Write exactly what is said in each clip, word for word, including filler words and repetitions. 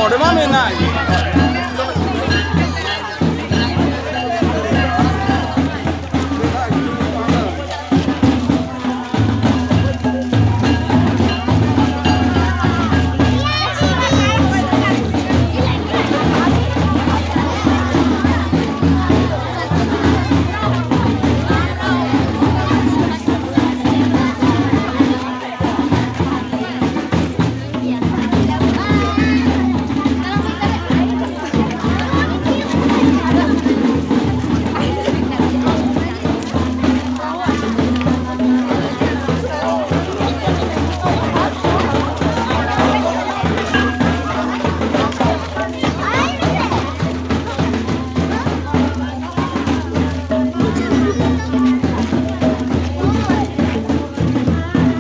ᱚᱸᱰᱮ ᱢᱟ ᱢᱮᱱᱟᱭ᱾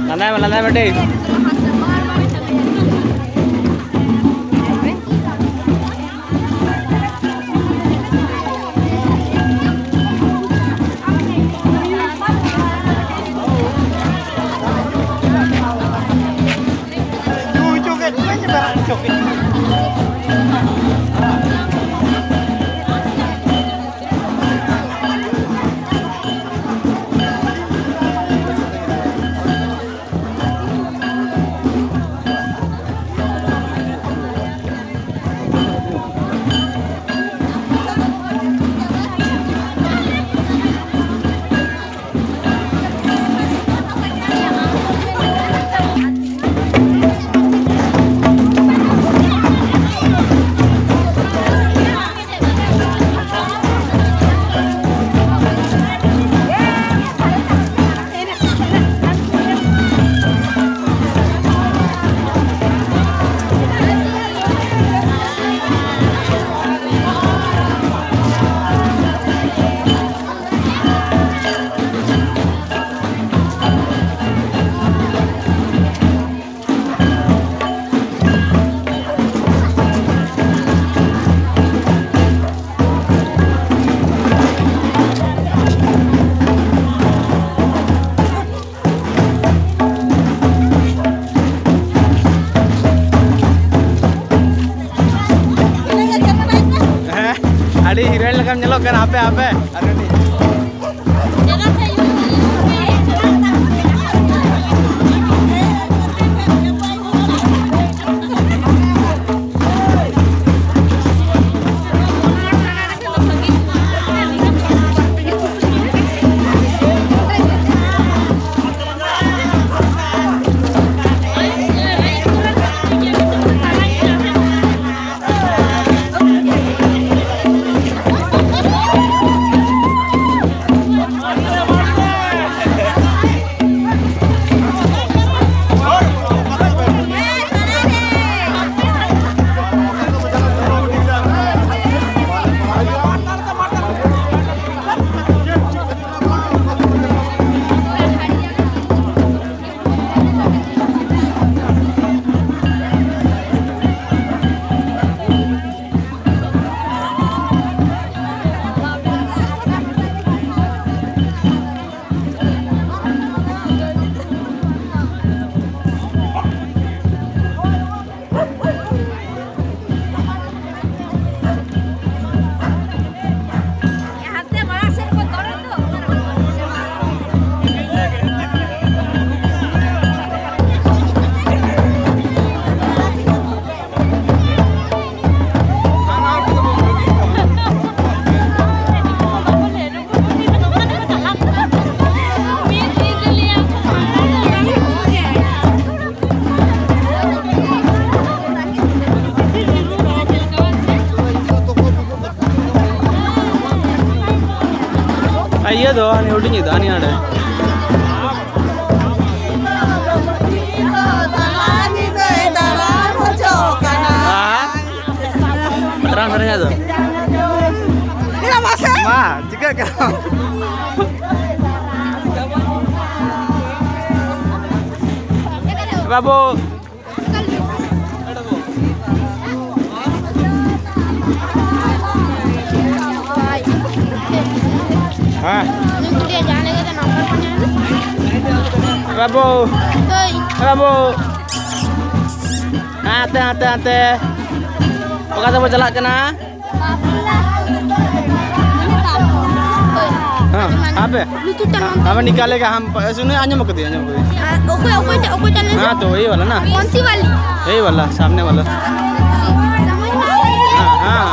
ᱞᱟᱸᱫᱟᱭ ᱢᱮ, ᱞᱟᱸᱫᱟᱭ ᱢᱮ ᱠᱟᱹᱴᱤᱡ᱾ ᱧᱮᱞᱚᱜ ᱠᱟᱱᱟ, ᱦᱟᱯᱮ, ᱦᱟᱯᱮ᱾ ᱟᱨ ᱩᱱᱤ ᱟᱨ ᱤᱭᱟᱹ ᱫᱚ, ᱦᱟᱹᱱᱤ ᱦᱩᱰᱤᱧᱤᱡ ᱫᱚ, ᱦᱟᱹᱱᱤ ᱦᱟᱸᱰᱮ᱾ ᱟᱦᱟ᱾ ᱨᱟᱱ ᱥᱮᱨᱮᱧ ᱫᱚ᱾ ᱢᱟ, ᱪᱤᱠᱟᱹᱜ ᱠᱟᱱᱟ? ᱵᱟᱹᱵᱩ᱾ ᱦᱮᱸ᱾ ᱵᱟᱹᱵᱩ᱾ ᱵᱟᱹᱵᱩ᱾ ᱦᱟᱱᱛᱮ, ᱦᱟᱱᱛᱮ, ᱦᱟᱱᱛᱮ᱾ ᱚᱠᱟ ᱛᱮᱵᱚ ᱪᱟᱞᱟᱜ ᱠᱟᱱᱟ? ᱟᱯᱮ? ᱞᱩᱛᱩᱨ ᱛᱮ ᱱᱚᱱᱛᱮ᱾ ᱟᱯᱮ ᱱᱤᱠᱟᱞᱮ ᱜᱟ ᱦᱟᱢ ᱯᱟᱭᱥᱟ ᱱᱩᱭ ᱟᱸᱡᱚᱢ ᱠᱟᱫᱮᱭᱟ, ᱟᱸᱡᱚᱢ ᱠᱟᱫᱮᱭᱟ᱾ ᱚᱠᱚᱭ, ᱚᱠᱚᱭ ᱴᱟᱜ, ᱚᱠᱚᱭ ᱴᱟᱜ ᱞᱮ ᱦᱮᱸ ᱛᱚ, ᱮᱭ ᱣᱟᱞᱟ ᱱᱟ᱾ ᱠᱚᱱ ᱥᱤ ᱣᱟᱞᱤ? ᱮᱭ ᱣᱟᱞᱟ, ᱥᱟᱢᱱᱮ ᱣᱟᱞᱟ᱾ ᱦᱮᱸ, ᱦᱮᱸ᱾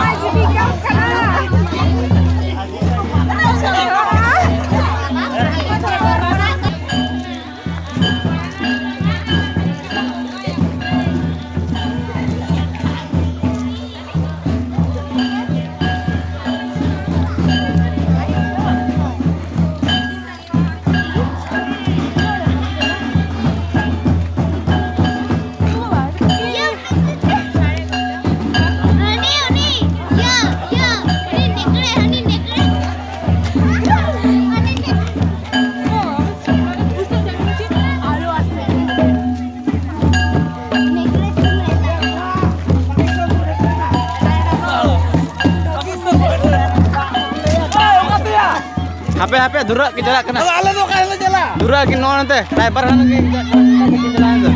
ᱦᱟᱯᱮ, ᱦᱟᱯᱮ, ᱫᱷᱩᱨᱟᱹᱜ ᱠᱤᱱ ᱪᱟᱞᱟᱜ ᱠᱟᱱᱟ᱾ ᱟᱫᱚ ᱟᱞᱮ ᱫᱚ ᱚᱠᱟ ᱨᱮᱞᱮ ᱪᱟᱞᱟᱜᱼᱟ? ᱫᱷᱩᱨᱟᱹᱜ ᱠᱤᱱ ᱱᱚᱜᱼᱚ ᱱᱚᱛᱮ, ᱰᱨᱟᱭᱵᱷᱟᱨ ᱦᱟᱱᱟ ᱠᱤᱱ ᱪᱟᱞᱟᱜ ᱠᱟᱱᱟ, ᱠᱤᱱ ᱪᱟᱞᱟᱜ ᱠᱟᱱᱟ᱾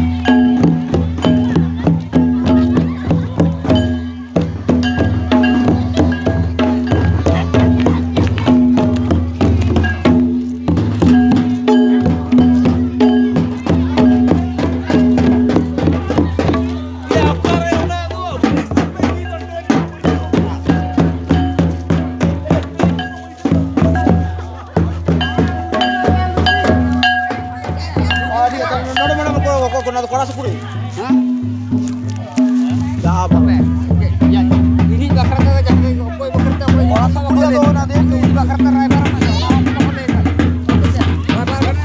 ᱱᱚᱰᱮ, ᱱᱚᱰᱮ, ᱱᱚᱰᱮ, ᱠᱚᱲᱟ, ᱠᱚᱲᱟ, ᱠᱚᱲᱟ ᱥᱩᱯᱩᱨᱤ᱾ ᱦᱮᱸ? ᱡᱟ ᱵᱟᱵᱟ᱾ ᱤᱧᱤᱡ ᱵᱟᱠᱷᱨᱟ ᱛᱮ ᱡᱟᱦᱟᱸᱭ ᱚᱠᱚᱭ ᱵᱟᱠᱷᱨᱟ ᱛᱮ ᱚᱠᱚᱭ ᱠᱚᱲᱟ ᱥᱩᱯᱩᱨᱤ ᱫᱚ ᱚᱱᱟ ᱫᱤᱱ ᱤᱧ ᱵᱟᱠᱷᱨᱟ ᱛᱮ ᱨᱟᱭᱵᱟᱨ ᱢᱮᱱᱟᱜᱼᱟ᱾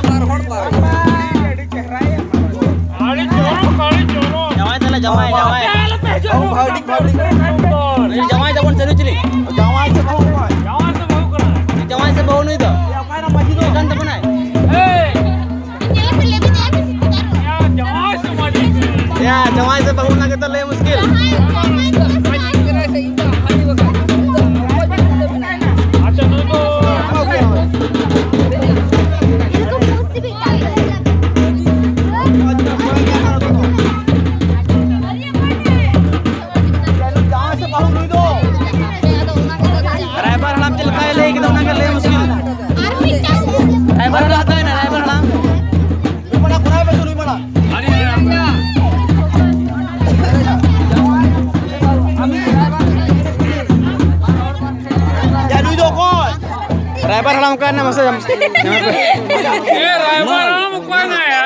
ᱵᱟᱨ ᱦᱚᱲ ᱵᱟᱨ᱾ ᱟᱹᱰᱤ ᱪᱚᱨᱚᱠ, ᱟᱹᱰᱤ ᱪᱚᱨᱚᱠ᱾ ᱡᱟᱶᱟᱭ ᱛᱟᱞᱮ, ᱡᱟᱶᱟᱭ, ᱡᱟᱶᱟᱭ᱾ ᱟᱯᱮ ᱟᱞᱚᱯᱮ ᱦᱤᱡᱩᱜᱼᱟ᱾ ᱵᱷᱟᱹᱣᱰᱤ, ᱵᱷᱟᱹᱣᱰᱤ᱾ ᱡᱟᱶᱟᱭ ᱛᱟᱵᱚᱱ ᱪᱟᱹᱞᱩ ᱪᱤᱞᱤ? ᱡᱟᱶᱟᱭ ᱥᱮ ᱵᱟᱹᱦᱩ ᱱᱚᱜᱼᱚᱭ? ᱡᱟᱶᱟᱭ ᱥᱮ ᱵᱟᱹᱦᱩ ᱠᱟᱱᱟ? ᱡᱟᱶᱟᱭ ᱥᱮ ᱵᱟᱹᱦᱩ ᱱᱩᱭ ᱫᱚ? ᱮ, ᱚᱠᱟᱭᱮᱱᱟ ᱢᱟᱹᱡᱷᱤ ᱫᱚ? ᱠᱟᱱ ᱛᱟᱵᱚᱱᱟᱭ᱾ ᱮᱭ! ᱭᱟ, ᱡᱟᱶᱟᱭ ᱥᱮ ᱢᱟᱹᱡᱷᱤ ᱠᱟᱱᱟ? ᱭᱟ, ᱡᱟᱶᱟᱭ ᱥᱮ ᱵᱟᱹᱦᱩ ᱚᱱᱟ ᱜᱮᱛᱚ ᱞᱟᱹᱭ ᱢᱩᱥᱠᱤᱞ᱾ ᱟᱪᱪᱷᱟ, ᱱᱩᱭ ᱫᱚ ᱨᱟᱭᱵᱟᱨ ᱦᱟᱲᱟᱢ ᱪᱮᱫ ᱞᱮᱠᱟᱭ ᱞᱟᱹᱭ ᱠᱮᱫᱟ, ᱚᱱᱟᱜᱮ ᱞᱟᱹᱭ ᱢᱩᱥᱠᱤᱞ᱾ ᱟᱨ ᱢᱤᱫ ᱚᱱᱠᱟ ᱨᱮᱱᱟᱜ ᱢᱟᱥᱮ ᱡᱟᱢᱟᱭ ᱯᱮ᱾ ᱮ ᱨᱟᱭᱵᱟᱨ ᱟᱢ ᱚᱠᱚᱭ ᱱᱟᱭᱟ?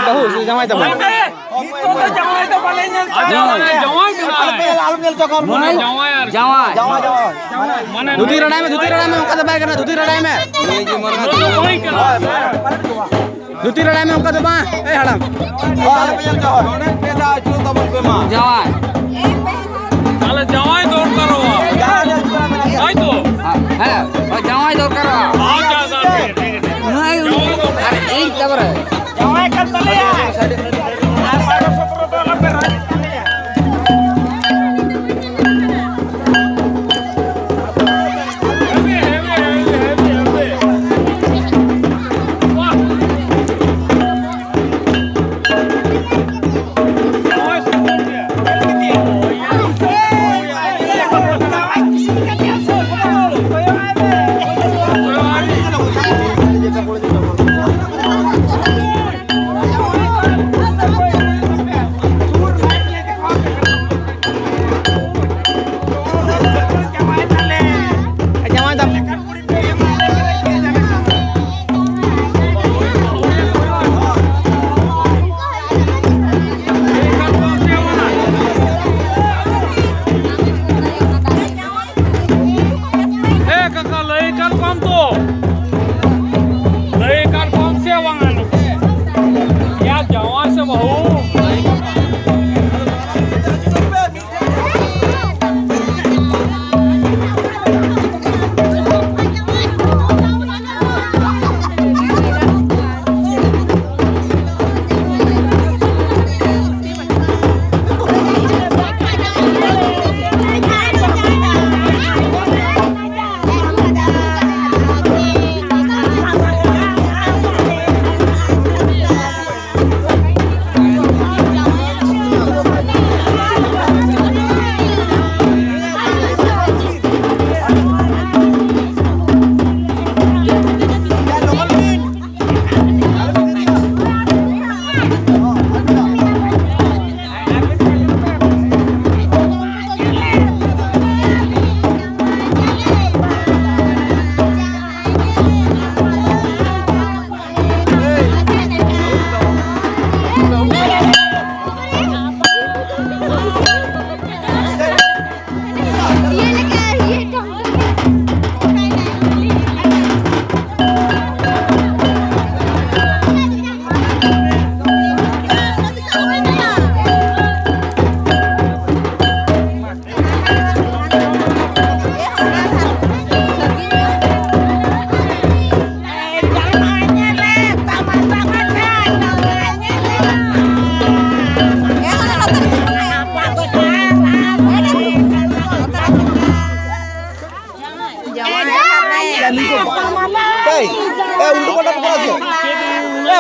ᱵᱟᱹᱦᱩ ᱥᱮ ᱡᱟᱢᱟᱭ ᱛᱟᱵᱚᱱ? ᱟᱢ ᱫᱚ ᱡᱟᱢᱟᱭ ᱫᱚ ᱵᱟᱞᱮ ᱧᱮᱞ ᱪᱟᱠᱟᱣ ᱱᱟ᱾ ᱡᱟᱢᱟᱭ ᱠᱟᱱᱟᱭ᱾ ᱟᱞᱚᱢ ᱧᱮᱞ ᱪᱟᱠᱟᱣ ᱱᱟ᱾ ᱢᱟᱱᱮ ᱡᱟᱢᱟᱭ ᱟᱨ ᱡᱟᱢᱟᱭ᱾ ᱡᱟᱢᱟᱭ, ᱡᱟᱢᱟᱭ᱾ ᱢᱟᱱᱮ ᱫᱷᱩᱛᱤ ᱨᱟᱲᱟᱭ ᱢᱮ, ᱫᱷᱩᱛᱤ ᱨᱟᱲᱟᱭ ᱢᱮ, ᱚᱱᱠᱟ ᱫᱚ ᱵᱟᱭ ᱜᱟᱱᱚᱜᱼᱟ, ᱫᱷᱩᱛᱤ ᱨᱟᱲᱟᱭ ᱢᱮ᱾ ᱱᱩᱭ ᱫᱚ ᱵᱟᱹᱧ ᱠᱟᱱᱟ᱾ ᱫᱷᱩᱛᱤ ᱨᱟᱲᱟᱭ ᱢᱮ, ᱚᱱᱠᱟ ᱫᱚ ᱵᱟᱝ᱾ ᱮ ᱦᱟᱲᱟᱢ᱾ ᱱᱚᱰᱮ ᱯᱮ ᱫᱷᱟᱣ ᱟᱹᱪᱩᱨ ᱛᱟᱵᱚᱱ ᱯᱮ ᱢᱟ᱾ ᱡᱟᱶᱟᱭ᱾ ᱛᱟᱦᱞᱮ ᱡᱟᱶᱟᱭ ᱫᱚᱨᱠᱟᱨᱚᱜᱼᱟ᱾ ᱡᱟᱶᱟᱭ ᱫᱚᱨᱠᱟᱨᱚᱜᱼᱟ᱾ ᱦᱳᱭ ᱛᱚ? ᱦᱮᱸ, ᱦᱳᱭ, ᱡᱟᱶᱟᱭ ᱫᱚᱨᱠᱟᱨᱚᱜᱼᱟ᱾ ᱟᱪᱪᱷᱟ, ᱟᱪᱪᱷᱟ, ᱴᱷᱤᱠ, ᱴᱷᱤᱠ, ᱴᱷᱤᱠ᱾ ᱱᱩᱭ ᱟᱨ ᱤᱧ ᱛᱟᱯᱚᱨᱮ᱾ ᱡᱟᱶᱟᱭ ᱠᱟᱱ ᱛᱟᱞᱮᱭᱟ᱾ ᱟᱨ ᱵᱟᱨᱚ ᱥᱚᱛᱨᱚ ᱫᱚ ᱟᱞᱚᱯᱮ ᱨᱟᱡᱽ ᱛᱟᱞᱮᱭᱟ᱾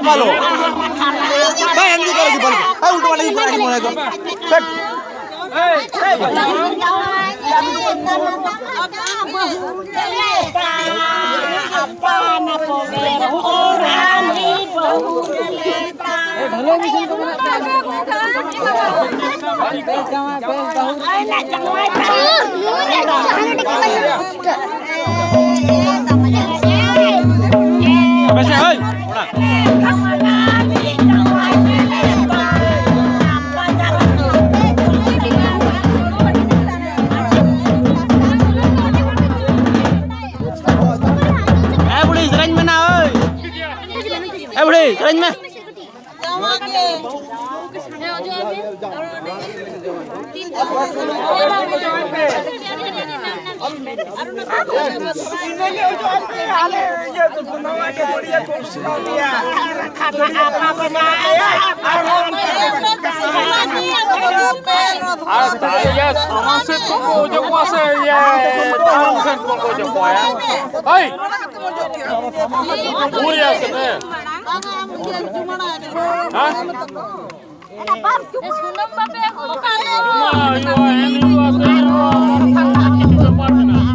ᱵᱟᱞᱚ᱾ ᱵᱟᱝ, ᱮᱢ ᱜᱮ ᱠᱚᱨᱮ ᱜᱮ ᱵᱟᱞᱚ᱾ ᱦᱮᱸ, ᱩᱞᱴᱟᱹ ᱯᱟᱞᱴᱟ ᱜᱮ ᱠᱚᱨᱟᱣ ᱜᱮ ᱢᱚᱱᱮ ᱠᱚ᱾ ᱦᱮᱴ᱾ ᱟᱯᱮ ᱥᱮᱫ ᱦᱳᱭ, ᱚᱲᱟᱜ᱾ ᱮ ᱵᱩᱲᱦᱤ, ᱥᱮᱨᱮᱧ ᱢᱮ ᱱᱟ, ᱳᱭ᱾ ᱮ ᱵᱩᱲᱦᱤ, ᱥᱮᱨᱮᱧ ᱢᱮ᱾ ᱟᱨ ᱤᱭᱟᱹ ᱥᱟᱢᱟᱝ ᱥᱮᱫ ᱠᱷᱚᱱ ᱠᱚ ᱚᱡᱚᱜ ᱠᱚᱣᱟ ᱥᱮ ᱤᱭᱟᱹ ᱫᱟᱲᱟᱝ ᱥᱮᱫ ᱠᱷᱚᱱ ᱠᱚ ᱚᱡᱚᱜ ᱠᱚᱣᱟ? ᱦᱳᱭ᱾ ᱩᱨᱤᱭᱟ ᱥᱮ ᱦᱮᱸ? ᱥᱩᱱᱩᱢ ᱵᱟᱯᱮ ᱟᱹᱜᱩ ᱟᱠᱟᱫ ᱫᱚ? ᱦᱩᱭᱩᱜᱼᱟ, ᱮᱱ ᱦᱩᱭᱩᱜᱼᱟ ᱥᱮ ᱵᱮᱯᱟᱨ ᱢᱮᱱᱟᱜᱼᱟ᱾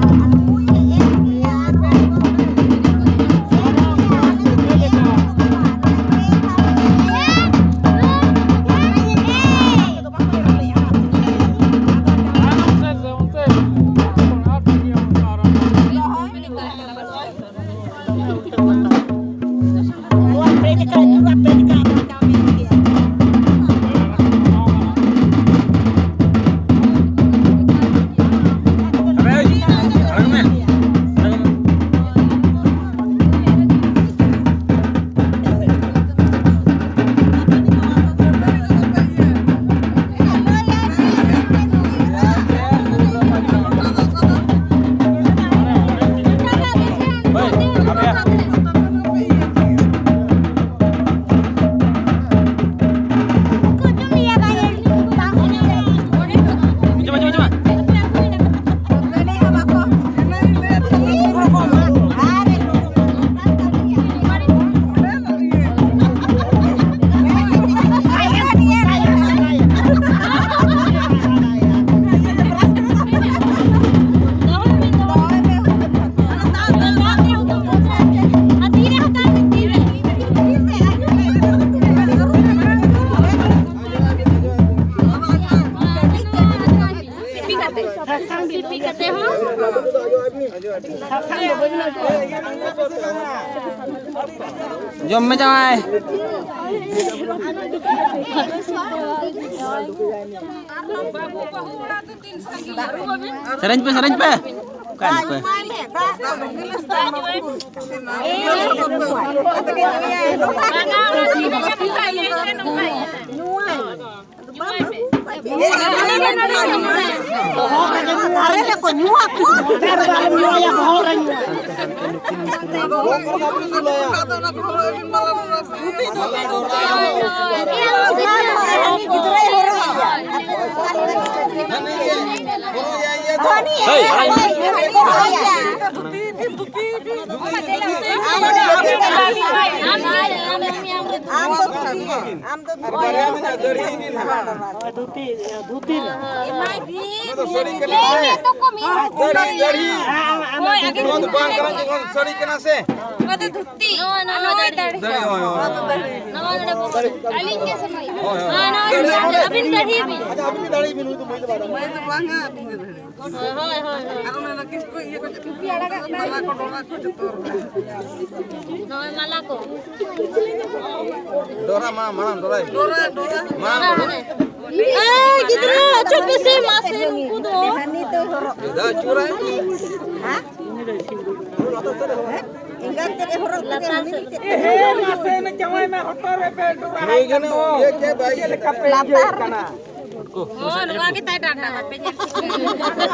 ᱡᱚᱢ ᱢᱮ ᱡᱟᱶᱟᱭ᱾ ᱥᱮᱨᱮᱧ ᱯᱮ, ᱥᱮᱨᱮᱧ ᱯᱮ᱾ ᱚᱠᱟᱭ ᱱᱟᱯᱮ? ᱫᱷᱟᱨᱮ ᱨᱮᱠᱚ ᱧᱩᱣᱟ ᱠᱚ᱾ ᱟᱢ ᱫᱚ ᱟᱢ ᱫᱚ ᱫᱷᱩᱛᱤ, ᱫᱷᱩᱛᱤ ᱨᱮ᱾ ᱫᱟᱹᱲᱦᱤ, ᱫᱟᱹᱲᱦᱤ᱾ ᱱᱚᱣᱟ ᱫᱚ ᱵᱟᱝ ᱠᱟᱱᱟ, ᱱᱚᱣᱟ ᱫᱚ ᱥᱟᱹᱲᱤ ᱠᱟᱱᱟ ᱥᱮ? ᱱᱚᱣᱟ ᱫᱚ ᱫᱷᱩᱛᱤ᱾ ᱱᱚᱣᱟ ᱫᱚ ᱫᱟᱹᱲᱦᱤ᱾ ᱫᱟᱹᱲᱦᱤ, ᱦᱳᱭ, ᱦᱳᱭ᱾ ᱱᱚᱣᱟ ᱫᱚ ᱟᱹᱞᱤᱧ ᱜᱮ ᱥᱚᱢᱚᱭ᱾ ᱦᱳᱭ, ᱦᱳᱭ᱾ ᱦᱳᱭ, ᱱᱚᱣᱟ ᱫᱚ ᱟᱹᱵᱤᱱ ᱫᱟᱹᱲᱦᱤ ᱵᱤᱱ᱾ ᱟᱪᱪᱷᱟ, ᱟᱹᱵᱤᱱ ᱜᱮ ᱫᱟᱹᱲᱦᱤ ᱵᱤᱱ, ᱩᱱᱤ ᱫᱚ ᱢᱟᱹᱭ ᱫᱚ ᱵᱟᱭ ᱫᱟᱹᱲᱦᱤ᱾ ᱦᱳᱭ, ᱦᱳᱭ, ᱦᱳᱭ᱾ ᱟᱨ ᱚᱱᱟ ᱠᱤᱥᱠᱩ ᱤᱭᱟᱹ ᱠᱚ ᱪᱮᱫ ᱠᱚ ᱢᱟᱞᱟ ᱠᱚ, ᱰᱚᱞᱟ ᱠᱚ ᱡᱚᱛᱚ ᱦᱚᱨᱚᱜ᱾ ᱱᱚᱜᱼᱚᱭ ᱢᱟᱞᱟ ᱠᱚ᱾ ᱰᱚᱨᱟ ᱢᱟ, ᱢᱟᱲᱟᱝ ᱰᱚᱨᱟᱭ᱾ ᱰᱚᱨᱟ, ᱰᱚᱨᱟ᱾ ᱢᱟᱲᱟᱝ ᱰᱚᱨᱟ᱾ ᱮᱭ ᱜᱤᱫᱽᱨᱟᱹ, ᱟᱹᱪᱩᱨ ᱯᱮᱥᱮ ᱢᱟᱥᱮ ᱱᱩᱠᱩ ᱫᱚ᱾ ᱦᱟᱹᱱᱤ ᱫᱚᱭ ᱦᱚᱨᱚᱜ᱾ ᱫᱟ ᱟᱹᱪᱩᱨᱟᱭ᱾ ᱦᱮᱸ? ᱮᱸᱜᱟᱛ ᱛᱮᱫ ᱮ ᱦᱚᱨᱚᱜ ᱠᱮᱫᱟ, ᱞᱟᱛᱟᱨ ᱦᱟᱹᱱᱤ ᱥᱮᱫ᱾ ᱪᱮᱫ ᱮ ᱦᱚᱨᱚᱜ? ᱱᱩᱭ ᱜᱮ ᱱᱩᱭ ᱤᱭᱟᱹ ᱪᱮᱫ ᱵᱟᱭ ᱤᱭᱟᱹ ᱠᱟᱱᱟ᱾ ᱞᱟᱛᱟᱨ᱾ ᱦᱚᱸ, ᱱᱚᱣᱟ ᱜᱮ ᱛᱟᱭ ᱰᱟᱸᱰᱟ, ᱵᱟᱯᱮ ᱧᱮᱞ ᱴᱷᱤᱠ ᱠᱟᱱᱟ᱾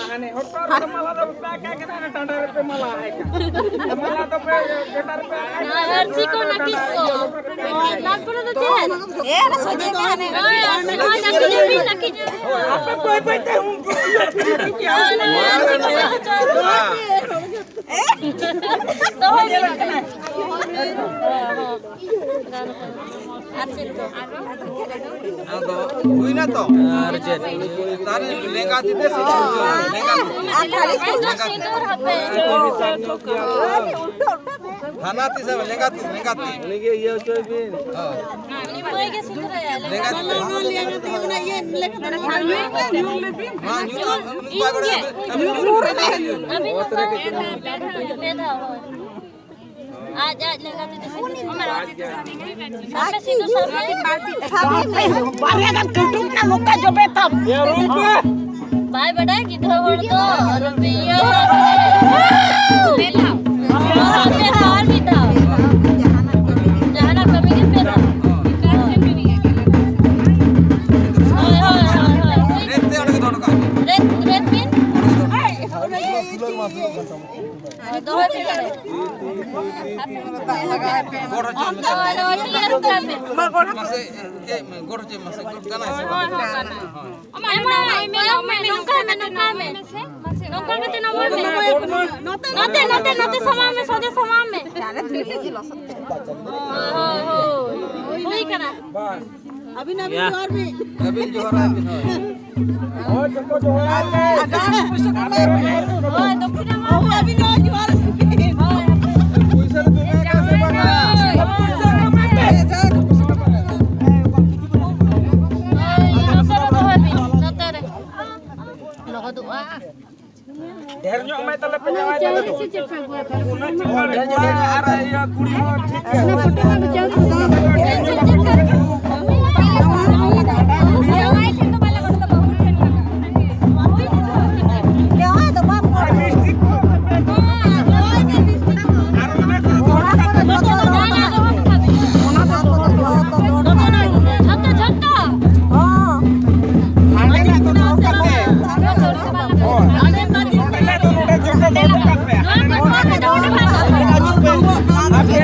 ᱦᱟᱱᱮ ᱦᱚᱴᱚᱜ ᱨᱮᱫᱚ ᱢᱟᱞᱟ ᱫᱚ ᱵᱟᱯᱮ ᱟᱠᱟ ᱠᱟᱱᱟ, ᱦᱟᱱᱮ ᱰᱟᱸᱰᱟ ᱨᱮᱯᱮ ᱢᱟᱞᱟ ᱟᱭ ᱠᱟᱱᱟ᱾ ᱢᱟᱞᱟ ᱫᱚᱯᱮ ᱜᱮᱴᱟ ᱨᱮᱯᱮ ᱟᱠᱟ ᱠᱟᱱᱟ, ᱟᱨᱥᱤ ᱠᱚ ᱰᱟᱸᱰᱟ ᱱᱟᱹᱠᱤᱥ ᱠᱚ᱾ ᱤᱭᱟᱹ ᱨᱮᱯᱮ ᱟᱠᱟ ᱠᱟᱱᱟ᱾ ᱛᱟᱨᱯᱚᱨᱮ ᱫᱚ ᱪᱮᱫ? ᱮ, ᱚᱱᱟ ᱥᱚᱡᱷᱮ ᱜᱮ ᱦᱟᱱᱮ᱾ ᱦᱳᱭ, ᱟᱨᱥᱤ ᱠᱚ ᱱᱟᱹᱠᱤᱥ, ᱱᱟᱹᱠᱤᱥ᱾ ᱟᱯᱮ ᱵᱟᱹᱭ ᱵᱟᱹᱭ ᱛᱮ ᱩᱱᱠᱩ ᱤᱭᱟᱹ ᱨᱮᱯᱮ ᱤᱫᱤ ᱠᱚᱣᱟ᱾ ᱦᱳᱭ, ᱚᱱᱟ ᱟᱨᱥᱤ ᱠᱚ ᱦᱚᱪᱚ᱾ ᱫᱚᱦᱚᱭ ᱢᱮ᱾ ᱟᱨ ᱪᱮᱫ ᱠᱚ? ᱟᱫᱚ ᱦᱩᱭᱱᱟ ᱛᱚ? ᱟᱨ ᱪᱮᱫ? ᱛᱟᱦᱞᱮ ᱞᱮᱸᱜᱟ ᱛᱤ ᱛᱮ ᱥᱤᱸᱫᱩᱨ, ᱞᱮᱸᱜᱟ ᱛᱤ ᱛᱮ᱾ ᱟᱨ ᱛᱟᱦᱞᱮ ᱥᱤᱸᱫᱩᱨ ᱦᱟᱯᱮ᱾ ᱩᱞᱴᱟᱹ, ᱩᱞᱴᱟᱹ ᱢᱮ᱾ ᱦᱟᱱᱟ ᱛᱤᱥ ᱦᱚᱸ ᱞᱮᱸᱜᱟ ᱛᱤᱥ, ᱞᱮᱸᱜᱟ ᱛᱤᱥ᱾ ᱩᱱᱤ ᱜᱮ ᱤᱭᱟᱹ ᱦᱚᱪᱚᱭ ᱵᱤᱱ᱾ ᱦᱳᱭ᱾ ᱩᱱᱤ ᱢᱟᱹᱭ ᱜᱮ ᱥᱤᱸᱫᱩᱨᱟᱭᱟ᱾ ᱞᱮᱸᱜᱟ ᱛᱤᱥ᱾ ᱢᱟ ᱧᱩ ᱞᱮ, ᱩᱱᱤ ᱵᱟᱭ ᱵᱟᱲᱟᱭᱟ᱾ ᱧᱩ ᱞᱮ᱾ ᱟᱹᱵᱤᱱ ᱦᱚᱸ ᱯᱮ ᱫᱷᱟᱣ, ᱯᱮ ᱫᱷᱟᱣ, ᱯᱮ ᱫᱷᱟᱣ, ᱦᱳᱭ᱾ ᱟᱡ, ᱟᱡ ᱞᱮᱸᱜᱟ ᱛᱤ ᱛᱮ ᱥᱤᱸᱫᱩᱨ᱾ ᱟᱯᱮ ᱥᱤᱸᱫᱩᱨ ᱥᱟᱵ ᱯᱮ᱾ ᱥᱟᱵ ᱯᱮ, ᱵᱟᱨᱭᱟ ᱜᱟᱱ ᱠᱟᱹᱴᱩᱵ ᱱᱟ ᱱᱚᱝᱠᱟ ᱡᱚᱵᱮ ᱛᱟᱢ᱾ ᱵᱟᱭ ᱵᱟᱰᱟᱭ ᱜᱤᱫᱽᱨᱟᱹ ᱦᱚᱲ ᱫᱚ, ᱟᱞᱚ ᱯᱮ ᱤᱭᱟᱹ ᱦᱚᱪᱚ ᱠᱚᱣᱟ᱾ ᱯᱮ ᱫᱷᱟᱣ᱾ ᱟᱨ ᱢᱤᱫ ᱫᱷᱟᱣ, ᱟᱨ ᱢᱤᱫ ᱫᱷᱟᱣ᱾ ᱡᱟᱦᱟᱱᱟᱜ ᱠᱟᱹᱢᱤ ᱜᱮ ᱯᱮ ᱫᱷᱟᱣ᱾ ᱦᱳᱭ, ᱦᱳᱭ, ᱦᱳᱭ, ᱦᱳᱭ᱾ ᱨᱮᱫ ᱛᱮ ᱚᱸᱰᱮ ᱜᱮ ᱫᱚᱦᱚ ᱦᱚᱴᱚ ᱠᱟᱜ ᱢᱮ᱾ ᱨᱮᱫ, ᱨᱮᱫ ᱵᱤᱱ᱾ ᱫᱚᱦᱚᱭ ᱯᱮ ᱛᱟᱦᱞᱮ᱾ ᱜᱚᱲ ᱦᱚᱪᱚᱭ ᱢᱮ᱾ ᱦᱳᱭ, ᱦᱳᱭ, ᱴᱷᱤᱠ ᱜᱮᱭᱟ, ᱨᱩᱠᱟᱹ ᱢᱮ᱾ ᱢᱟᱥᱮ, ᱮ, ᱜᱚᱲ ᱦᱚᱪᱚᱭ ᱢᱮ, ᱢᱟᱥᱮ, ᱜᱚᱲ ᱜᱟᱱᱟᱭ ᱥᱮ ᱵᱟᱝ? ᱦᱳᱭ, ᱦᱳᱭ, ᱜᱟᱱᱟᱭ᱾ ᱮᱢᱟ, ᱮᱢᱟ, ᱱᱚᱝᱠᱟ ᱢᱮ, ᱱᱚᱝᱠᱟ ᱢᱮ᱾ ᱱᱚᱝᱠᱟ ᱠᱟᱛᱮ ᱱᱟᱢᱵᱟᱨ ᱢᱮ᱾ ᱱᱚᱛᱮ, ᱱᱚᱛᱮ, ᱱᱚᱛᱮ ᱥᱟᱢᱟᱝ ᱢᱮ, ᱥᱚᱡᱷᱮ ᱥᱟᱢᱟᱝ ᱢᱮ᱾ ᱦᱳᱭ, ᱦᱳᱭ, ᱦᱳᱭ᱾ ᱦᱩᱭ ᱠᱟᱱᱟ᱾ ᱟᱹᱵᱤᱱ, ᱟᱹᱵᱤᱱ ᱡᱚᱦᱟᱨ ᱵᱤᱱ᱾ ᱟᱹᱵᱤᱱ ᱡᱚᱦᱟᱨ ᱟᱹᱵᱤᱱ, ᱦᱳᱭ᱾ ᱦᱳᱭ, ᱡᱚᱛᱚ ᱡᱚᱦᱟᱨ ᱟᱹᱵᱤᱱ᱾ ᱦᱳᱭ, ᱫᱚᱠᱠᱷᱤᱱᱟ ᱢᱟ᱾ ᱦᱳᱭ, ᱟᱹᱵᱤᱱ ᱦᱚᱸ ᱡᱚᱦᱟᱨ ᱟᱹᱵᱤᱱ᱾ ᱦᱳᱭ᱾ ᱯᱩᱭᱥᱟᱹ ᱫᱚ ᱫᱚᱢᱮ ᱠᱟᱱᱟ ᱥᱮ ᱵᱟᱝᱟ? ᱦᱳᱭ᱾ ᱯᱩᱭᱥᱟᱹ ᱫᱚ ᱫᱚᱢᱮ ᱠᱟᱱᱟ᱾ ᱦᱳᱭ, ᱱᱚᱛᱮ ᱨᱮ ᱫᱚᱦᱚᱭ ᱵᱤᱱ, ᱱᱚᱛᱮ ᱨᱮ᱾ ᱞᱚᱦᱚᱫᱚᱜᱼᱟ᱾ ᱰᱷᱮᱨ ᱧᱚᱜ ᱮᱢᱟᱭ ᱛᱟᱞᱮ ᱯᱮ ᱡᱟᱶᱟᱭ ᱛᱟᱞᱮ ᱫᱚ᱾ ᱩᱱᱟᱹᱜ ᱪᱮᱫ ᱵᱟᱲᱮ ᱠᱚᱲᱟ ᱟᱨ ᱤᱭᱟᱹ ᱠᱩᱲᱤ ᱦᱚᱸ ᱴᱷᱤᱠ ᱜᱮᱭᱟ᱾ ᱟᱨ ᱚᱱᱟ ᱠᱚᱫᱚ ᱫᱚᱦᱚ ᱠᱟᱜ ᱯᱮ᱾ ᱡᱷᱚᱛᱚ, ᱡᱷᱚᱛᱚ᱾ ᱦᱚᱸ᱾ ᱦᱟᱸᱰᱮᱱᱟᱜ ᱫᱚ ᱫᱚᱦᱚ ᱠᱟᱜ ᱯᱮ᱾ ᱦᱳᱭ᱾ ᱱᱚᱰᱮᱱᱟᱜ ᱫᱚ ᱱᱚᱰᱮ ᱡᱚᱛᱚ ᱫᱚᱦᱚ ᱠᱟᱜ ᱯᱮ᱾ ᱦᱟᱸᱰᱮᱱᱟᱜ ᱫᱚ ᱦᱟᱸᱰᱮ ᱟᱹᱜᱩ ᱯᱮ᱾ ᱟᱯᱮ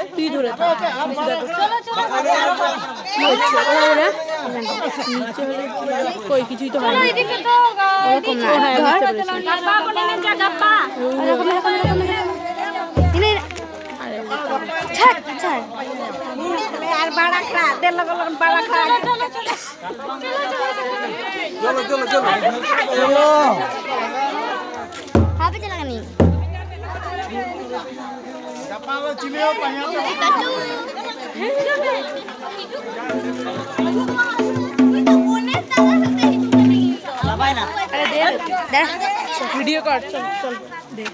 তুই ধরে থাক। নিচে হলে কি হবে? কই কিছুই তো হয়নি। ওরকম না। ও হ্যাঁ, ধর। বুঝতে পেরেছি। আরে, ছাড়, ছাড়। আর বাড়া খা, দে লগন লগন বাড়া খা। চলো, চলো, চলো। চলো। হবে চালানি। ভিডিও কর, চল, চল, দে।